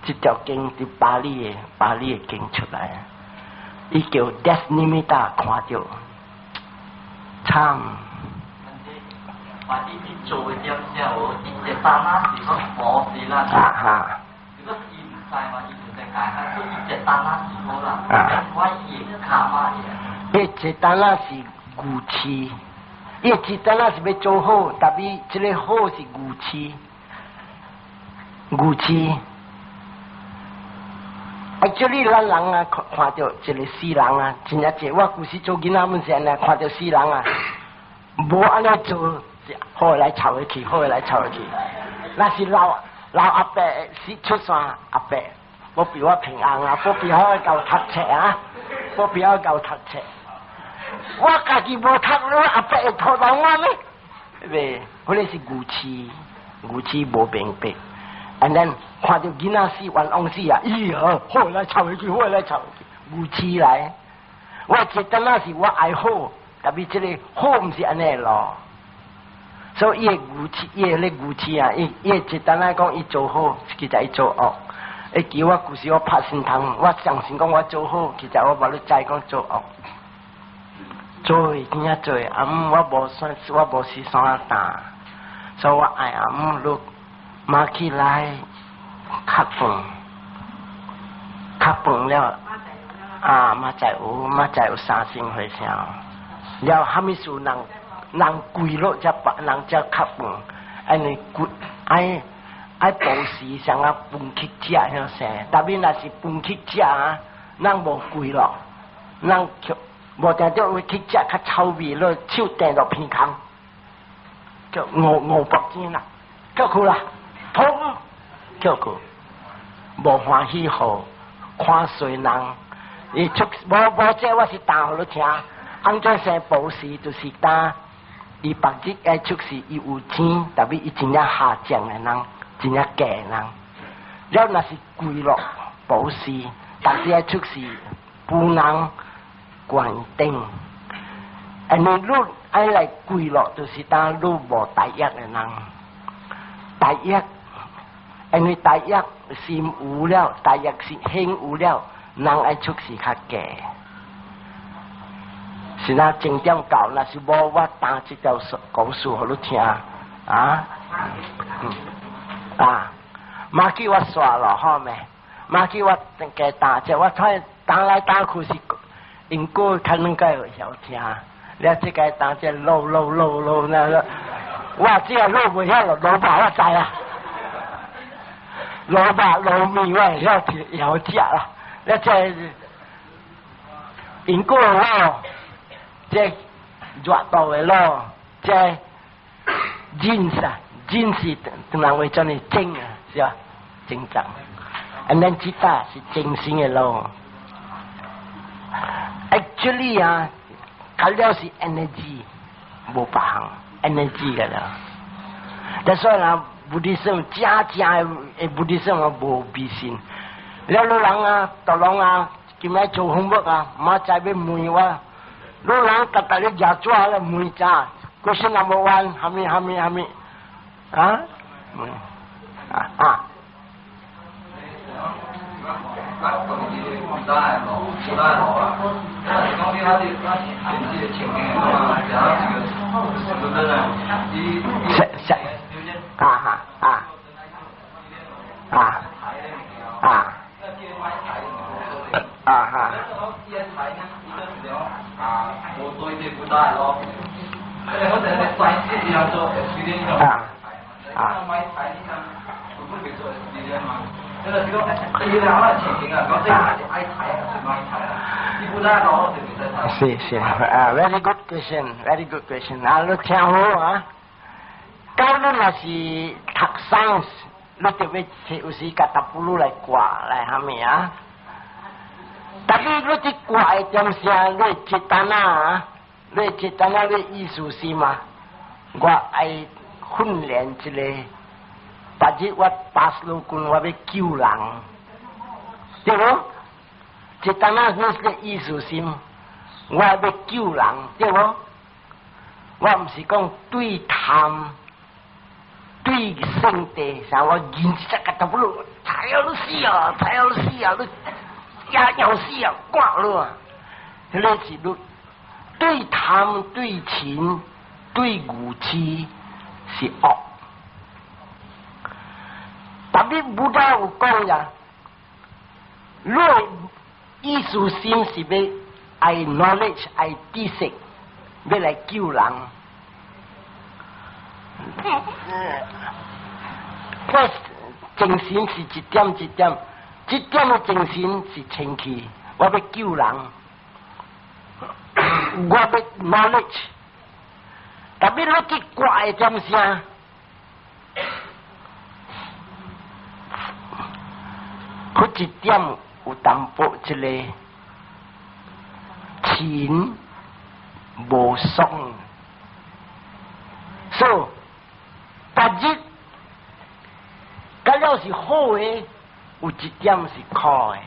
S1: 這條經佇巴利的巴利的經出來，伊叫 death nimitta 看著慘。
S2: 或者你做的點時候，伊一單仔是講無是啦。
S1: 啊哈。
S2: 如果伊毋知嘛，伊就在解，啊，所以伊一單仔是好啦。啊。我伊卡嘛。
S1: 伊一單仔是愚癡，伊一單仔是欲做好，但是這个好是愚癡，愚癡。Actually，咱人啊，看看著一个死人啊，真正濟。我舊時做囡仔，阮是按呢，看著死人啊，無按呢做，好來吵去，好來吵去。若是老老阿伯死出山，阿伯，保庇我平安啊，保庇我夠讀冊啊，保庇我夠讀冊。我家己無讀，我阿伯會拖到我咩？袂，彼个是愚癡，愚癡無明白。And then 看著囡仔死，冤枉死啊！咦呀，好來吵去，好來吵去，愚癡來。我一陣仔是我愛好，但是這个好毋是按呢囉。所以伊的愚癡，伊的咧愚癡啊！伊伊一陣仔講伊做好，其實伊做惡。會記我舊時我拍神童，我相信講我做好，其實我無咧知講做惡。做真正做，啊姆我無算，我無時山擔，所以我愛阿姆你馬起來較飯，較飯了，啊，嘛才有，嘛才有三牲回向。了，蝦米事人人跪落才人才較飯，因為跪愛愛布施，像啊飯去食遐生，但是若是飯去食啊，人無跪落，人無定著會去食較臭味，落手掟落鼻空，叫五五百錢啦，叫去啦，通叫去，無歡喜予，看衰人，伊出無無這我是彈予你聽，按怎生布施就是當伊別日愛出世，伊有錢，但是伊真正下賤的人，真正假的人，了若是跪落布施，但是愛出世不能關頂，因為你愛來跪落，就是當你無大業的人，大業，因為大業心有了，大業是行有了，人愛出世較低。是那正點到，若是無我彈這條故事予你聽啊，嗯啊，馬去我煞了好未？馬去我加彈這，我睇彈來彈去是因果可能該會曉聽。了這個彈這滷滷滷滷那個，我這個滷袂曉滷肉我知啊，滷肉滷麵我會曉曉食啦。了這因果咯，這熱度的咯，這 genes 啊，genes 是人話叫你精啊，是吧？精臟，and then citta 是精神的咯。Actually 啊，較了是 energy，無別項 energy 個啦。但所以啦，Buddhism 正正的 Buddhism 啊，無迷信。了老人啊，大人啊，今仔做 homework 啊，明仔欲問我，老人逐逐咧舉紙咧問啥？Question number one，蝦米蝦米蝦米？啊？嗯，啊啊。
S2: 我講是大路，大路啊！講你他是他是這個情形嘛，然後這個是不是呢？伊
S1: 是是，啊哈啊啊啊啊哈。
S2: 啊，無對這不大咯。我成日在這樣做 experience
S1: 啊啊。
S2: 買菜你看，不會做 experience 嘛？這個是講，這個我情形啊，講這個是愛菜還是買菜啊？你不大咯，就袂使菜。
S1: 是是啊，very good question，very good question。啊，你聽好啊。到你若是讀 science，你就欲有時共塔布魯來掛來蝦米啊？但是你這掛的點聲，你一單啊，你一單啊，你意思是嘛？我愛訓練一個，別日我巴斯羅軍，我欲救人，對無？一單啊，你是個意思是，我欲救人，對無？我毋是講對貪對勝地，像我見一隻乾達布魯，刣予你死啊，刣予你死啊，你也要死啊，掛你啊！彼個是你對貪對嗔對愚痴是惡。但是 Buddha 有講呀，你意思心是欲愛 knowledge 愛知識，欲來救人。我精神是一點一點，一點的精神是清氣，我欲救人，我欲 knowledge。但是你去掛的點聲？佢一點有淡薄一个嗔無爽，所以別日，假了是好的，有一點是苦的，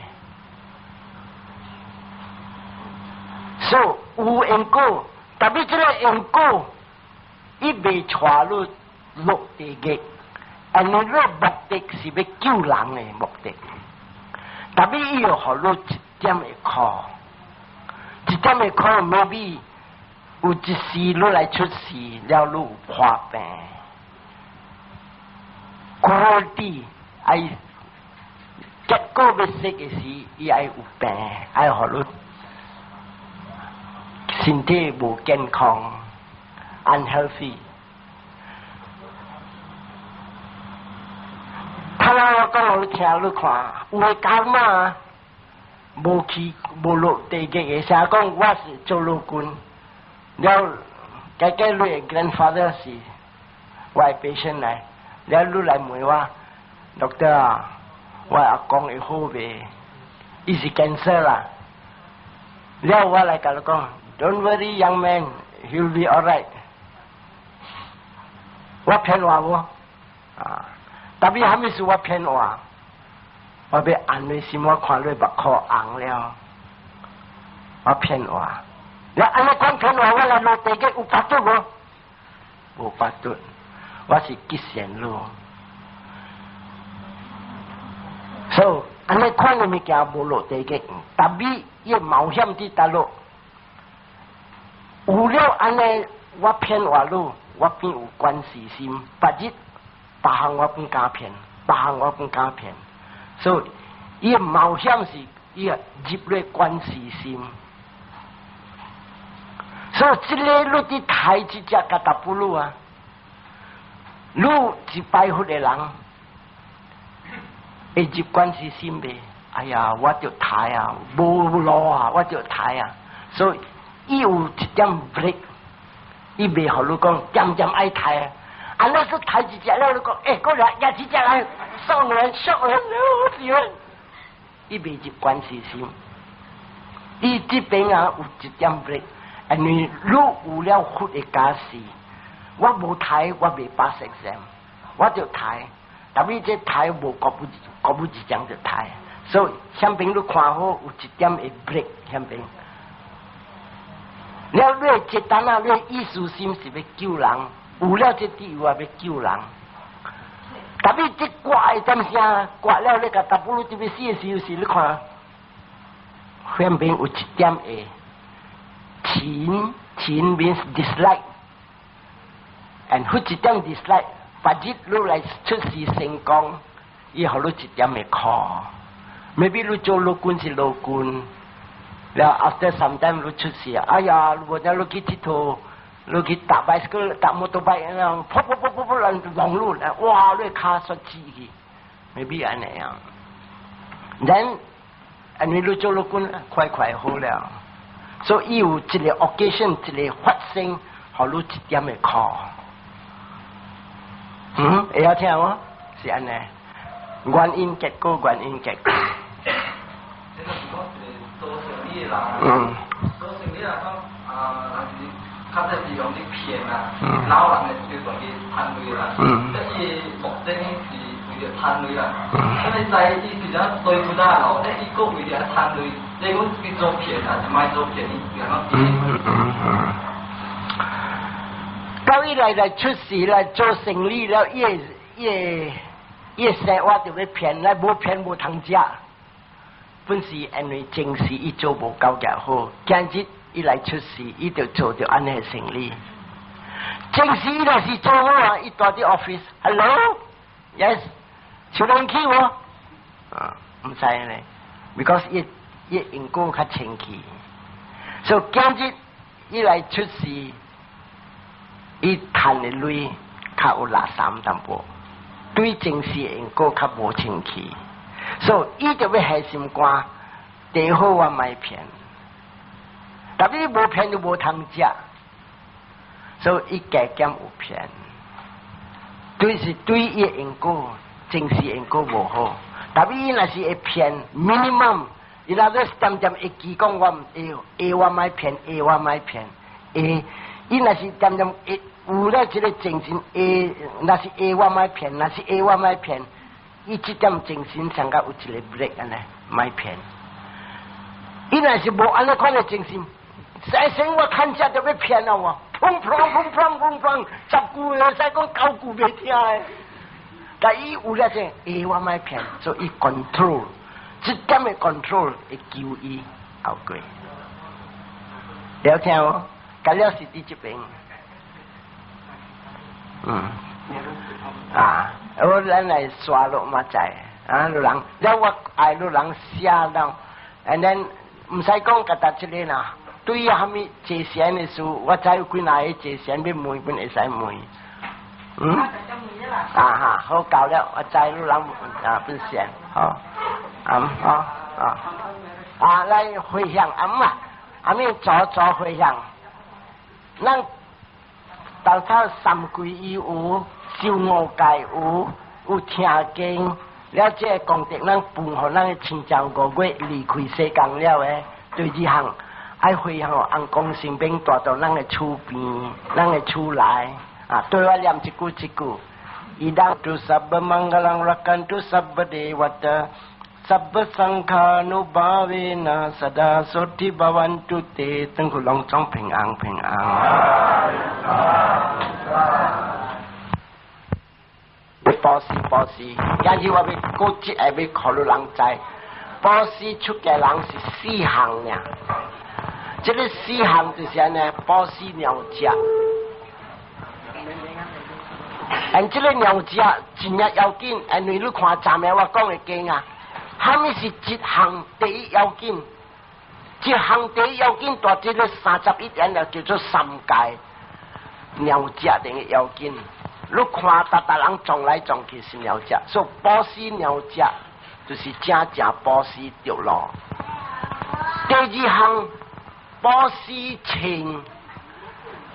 S1: 所以有因果，但是這个因果，伊袂帶你落地獄，因為你目的是欲救人的目的。但是伊又予你一點的苦，一點的苦，maybe 有一時你來出世了，你有破病，cruelty 愛結果欲死的時，伊愛有病，愛予你身體無健康，unhealthy。頭我講予你聽，你看有的 karma 無去無落地獄的，啥講我是做老君，了家家你的 grandfather 是我的 patient 來，了你來問我，doctor 啊，我阿公會好袂？伊是 cancer 啦，了我來共你講，Don't worry young man, he'll be alright。我騙話無？啊！但是啥物事我騙話？我欲安慰心，我看你目眶紅了，我騙話。你按呢講騙話，我來落地獄有巴肚無？無巴肚，我是吉善路。所以按呢款的物件無落地獄，但是伊冒險佇佗落。有了按呢，我騙話你，我變有關係心，別日別項我變敢騙，別項我變敢騙。所以伊冒險是伊入咧關係心。所以這个你佇刣這隻乾達布魯啊，你是拜佛的人，會入關係心袂？哎呀，我著刣啊，無路啊，我著刣啊。所以伊有一點 break，伊袂予你講點點愛刣啊。啊，你說刣一隻了，你講，欸，過來也一隻來，送人送人，我喜歡。伊袂入關係心，伊這邊啊有一點 break，因為你有了佛的加持，我無刣，我袂 pass exam，我著刣，但是這刣無國不國不一張就刣，所以前邊你看好有一點會 break 前邊。了你的這單啊，你的意思心是欲救人，有了這理由啊，欲救人。但是這掛的點聲，掛了你乾達布魯這欲死的時候是，你看，前邊有一點會嗔，嗔 means dislike，and 彼一點 dislike，別日你來出世成功，伊予你一點的苦。maybe 你做老君是老君，了 after some time 你出世，哎呀，無影你去𨑨迌，你去踏 bicycle 踏 motorbike，然後噗噗噗噗噗人撞你，哇，你跤摔死去，maybe 按呢樣。then 因為你做老君快快好了，所以有一个 occasion 一个發生，予你一點的苦。嗯，會曉聽無？是按呢，原因結果，原因結果。
S2: 這個是講一个做生意的人，做生意人講啊，人是較濟是用咧騙啊，撈人的這個去賺錢啦。這伊目的是為著賺錢啦。所以在伊是怎對出來路，伊閣為著賺錢，你講去做騙啊，是莫做騙伊，然後。
S1: 嗯嗯嗯。到伊來出世來做生理了，伊生活就欲騙，來無騙無通食。本是因為前世伊做無夠嘅好，今日伊來出世，伊就做著按呢生理。前世伊若是做好啊，伊蹛佇 office，hello，yes，吹冷氣無？啊，毋知咧，because 伊因果較清氣，所以今日伊來出世，伊趁的鐳較有垃圾淡薄，對前世因果較無清氣。所以伊就欲下心肝，最好我莫騙，但伊無騙就無通食，所以伊加減有騙，對是對伊因果，前世因果無好，但伊若是會騙 minimum，伊若咧恬恬會記講我會會我莫騙，會我莫騙，會伊若是恬恬會有咧這个精神，會若是會我莫騙，若是會我莫騙。伊這點精神上甲有一个 break 按呢，莫騙。伊若是無按呢款的精神，生生我看遮就欲騙了喎，砰砰砰砰砰砰，10句會使講九句袂聽的。但伊有了這會我莫騙，所以 control，這點的 control 會救伊後過。了聽無？甲了是佇這邊。啊。我咱來刷落嘛知，啊，汝人，了我愛汝人寫了，and then 毋使講家達這个啦，對於蝦米借錢的事，我知有幾若个借錢欲問，本會使問。嗯？啊哈，好夠了，我知汝人啊本善，好，啊好啊，啊來回向阿媽，阿咪做做回向，咱當初三歸依有。修五戒有，有聽經，了這個功德，咱分予咱的親像五月離開世間了的，對這項愛回向尪公神明帶到咱的厝邊，咱的厝內啊，對我念一句一句。Idam tu sabba mangalang rakkhantu sabba devata sabba sangkhanubhavena sada soti bhavantu te，等佢攏總平安平安。布施布施，今日我欲閣一下欲予汝人知，布施出家人是四項爾。這个四項就是按呢，布施兩食。但這个兩食真正要緊，因為你看昨暝我講的經啊，蝦米是一項第一要緊？一項第一要緊，蹛這个31點就叫做三界兩食定個要緊。你看，逐逐人撞來撞去是兩食，所以布施兩食就是正正布施著咯。第二項布施情，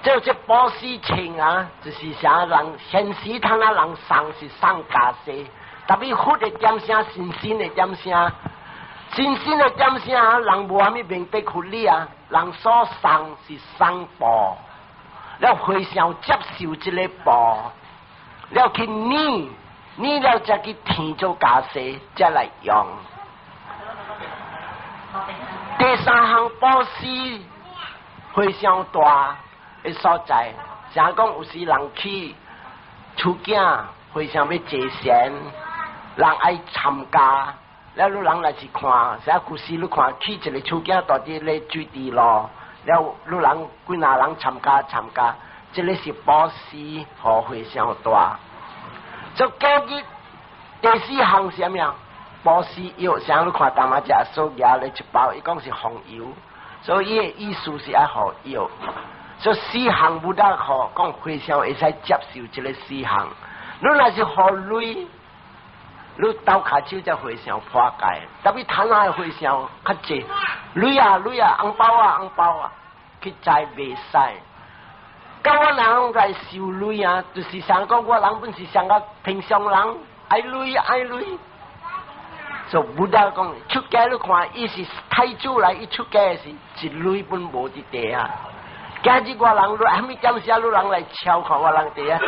S1: 這布施情啊，就是啥人現時通啊人送是送袈裟，特別佛的點聲，神仙的點聲，神仙的點聲，人無蝦米明白佛理啊，人所送是送布，了和尚接受這个布。了去染，染了才去添做袈裟，才來用。第三項布施非常大的所在，像講有時人去出境，和尚欲坐禪，人愛參加，了汝人若是看，啥故事你看去一个厝囝蹛佇咧水池路，了汝人幾若人參加參加，這个是布施予和尚大。就今日第四項是啥物啊？布施藥，像你看大媽食所舉咧一包，伊講是防油，所以伊的意思是愛予藥。所以四項不得予，講和尚會使接受這个四項。你若是予鐳，你鬥跤手才和尚破戒，特別趁仔的和尚較濟，鐳啊鐳啊，紅包啊紅包啊，去摘袂使。佮我人來收鐳啊，就是想講我人本是上個平常人，愛鐳愛鐳。就不得講出家你看，伊是太子來，伊出家時一鐳本無佇袋啊。今日我人，蝦米點聲汝人來抄看我人袋啊？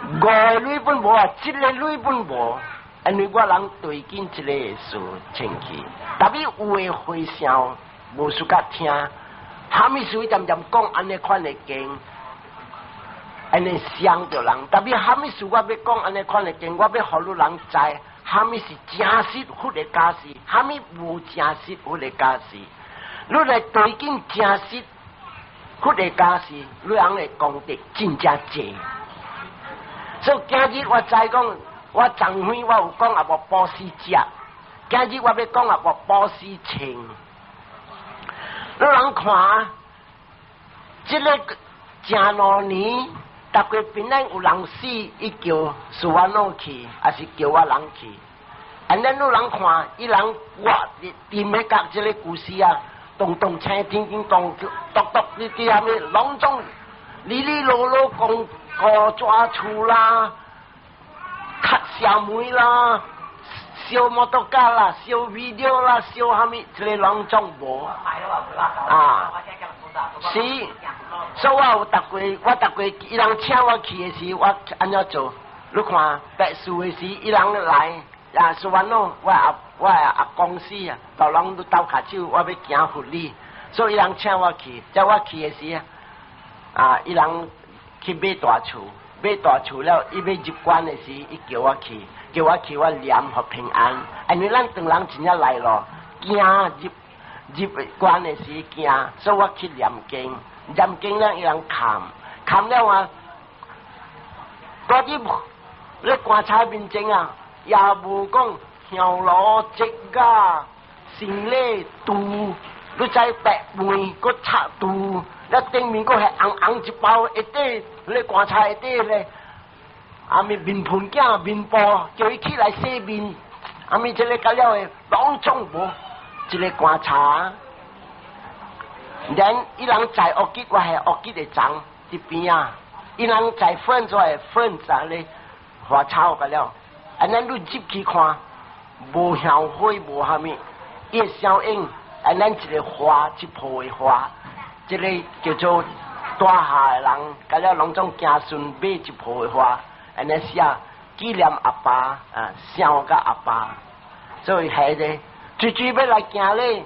S1: 五个鐳本無啊，一个鐳本無，因為我人對緊這个事清氣，特別有的和尚無 suka 聽，蝦米事恬恬講按呢款的經，按呢傷著人。特別啥物事我欲講按呢款的經，我欲予汝人知，啥物是誠實佛的教示，啥物無誠實佛的教示。你來對境誠實佛的教示，你人的功德真正濟。所以今日我知講，我昨昏我有講啊，無布施食。今日我欲講啊，無布施穿。你人看，這个正兩年，逐個檳城有人死，伊叫蘇瓦諾去，還是叫我人去？按呢，你人看，伊人我踮咧甲這个故事啊，動動青天天動，篤篤呢啲啥物，攏總哩哩囉囉講高抓厝啦，卡小妹啦，燒摩托車啦，燒 video 啦，燒啥物，這个攏總無啊。是，所以我有逐過，我逐過伊人請我去的時，我按怎做？你看白事的時，伊人來啊，說完咯，我阿公死啊，大人都鬥跤手，我欲行佛禮，所以伊人請我去，在我去的時啊，伊人去買大厝，買大厝了，伊欲入關的時，伊叫我去，叫我去，我念予平安，因為咱唐人真正來咯，驚入入關的時驚，所以我去念經，念經了伊人看，看了啊，嗰啲你棺材面前啊，也無講香爐、節啊、行李、拄，你知白面閣插拄，了頂面閣係紅紅一包一底，你棺材一底咧，啊面面盆鏡面布，叫伊起來洗面，啊面這个甲了的，攏總無，這个棺材。連伊人在屋吉，我係屋吉的欉佇邊仔，伊人在糞做的糞在咧花草個了，按呢你入去看，無香火無蝦米，伊會相應，按咱一个花一抱的花，這个叫做大下的人，甲了攏總子孫買一抱的花，按呢寫紀念阿爸啊，想佮阿爸，所以係咧，最主欲來行咧，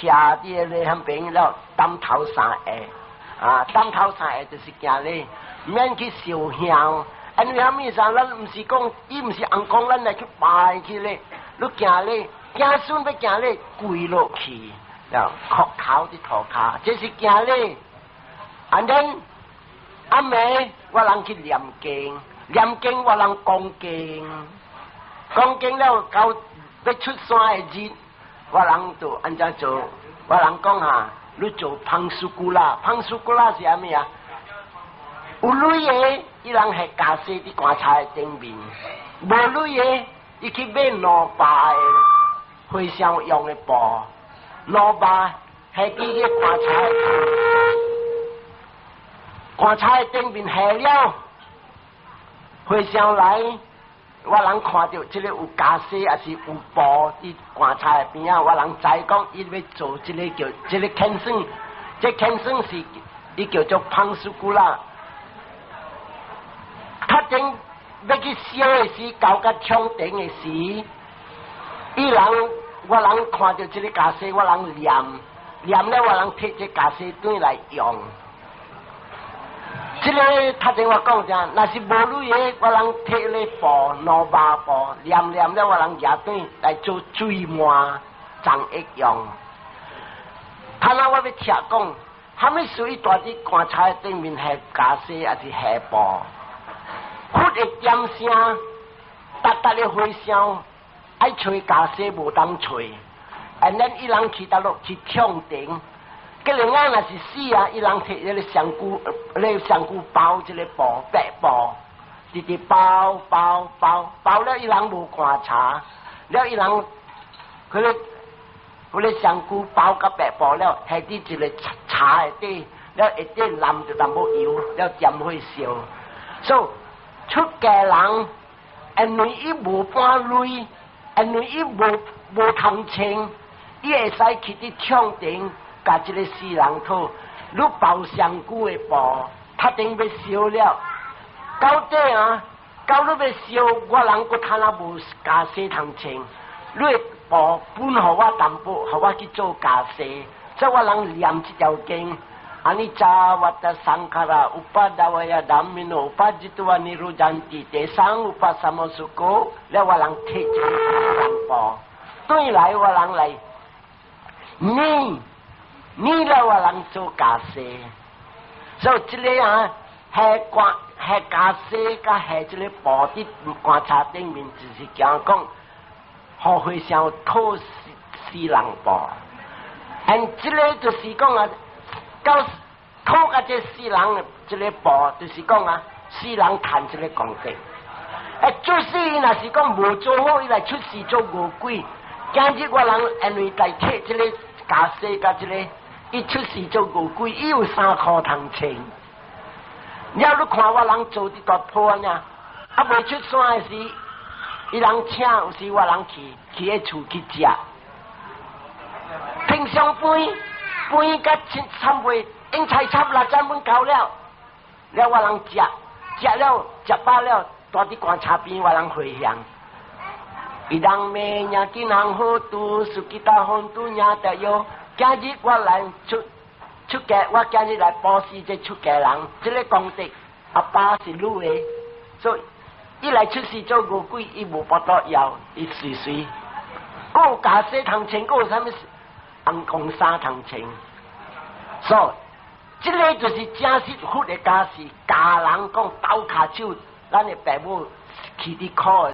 S1: 徛佇咧彼邊了，擔頭三下，啊，擔頭三下就是行禮，免去燒香。因為啥物事？咱毋是講，伊毋是尪公，咱來去拜去咧。你行禮，子孫欲行禮，跪落去，了磕頭佇塗跤，這是行禮。And then 暗暝我人去念經，念經我人講經，講經了到欲出山的日，我人就按怎做？我人講哈，你做បង្សុកូល，បង្សុកូល是啥物啊？有鐳的，伊人係家私佇棺材頂面；無鐳的，伊去買200個和尚用的布，200係佇個棺材，棺材頂面下了，和尚來，我人看著這个有家私，抑是有布佇棺材邊仔，我人知講伊欲做這个叫這个牽算，這牽算是伊叫做បង្សុកូល。較頂欲去燒的時，到甲窗頂的時，伊人我人看著這个家私，我人念念了，我人提這家私轉來用。這个頭前我講啥？若是無鐳的，我人提咧布200布，念念了，我人舉轉來做水糜，髒會用。他那我欲聽講，啥物事伊蹛佇棺材頂面下家私，抑是下布？佛的點聲，逐逐个和尚愛揣家私無當揣，and then 伊人去佗落去暢頂，個人啊若是死啊，伊人提彼个香菇，咧香菇包這个布白布，直直包包包包了，伊人無棺材，了伊人彼个香菇包佮白布了，下佇一个柴的底，了下底淋著淡薄油，了點火燒，所以出家人，因為伊無半鐳，因為伊無通穿，伊會使去佇暢頂，共這个死人討，你包上久的布，頭頂欲燒了，到底啊，到你欲燒，我人閣趁啊無家私通穿，你的布分予我淡薄，予我去做家私，所以我人念這條經， Anicca vatta sankhara upadavaya dhammino uppajjitva niruddhanti tesaṃ upasamo sukho 了我人提這個步，對來我人來，你你來我人做家事，所以這個啊係觀係家事，佮係這個步佇棺材頂面，就是講講，予和尚討死人步，and 這個就是講啊，到討佮這死人這個步，就是講啊，死人趁這個功德。欸，做事伊若是講無做好，伊來出世做餓鬼。今日我人因為來提這個家世佮這個，伊出世做餓鬼，伊有衫褲通穿。了你看我人做佇大鋪按呢，啊未出山的時，伊人請有時我人去去彼厝去食。平常飯飯佮摻袂，用菜插六盞阮夠了，了我人食食了食飽了，蹛佇棺材邊我人回向。Idaṃ me ñātīnaṃ hotu sukhitā hontu ñātayo。今日我來出出家，我今日來布施這出家人，這個功德，阿爸是女的，所以伊來出世做餓鬼，伊無法度要，伊隨隨。閣有袈裟通穿，閣有啥物紅紅衫通穿，所以這個就是真實佛的教示，教人講鬥跤手，咱的爸母去佇苦。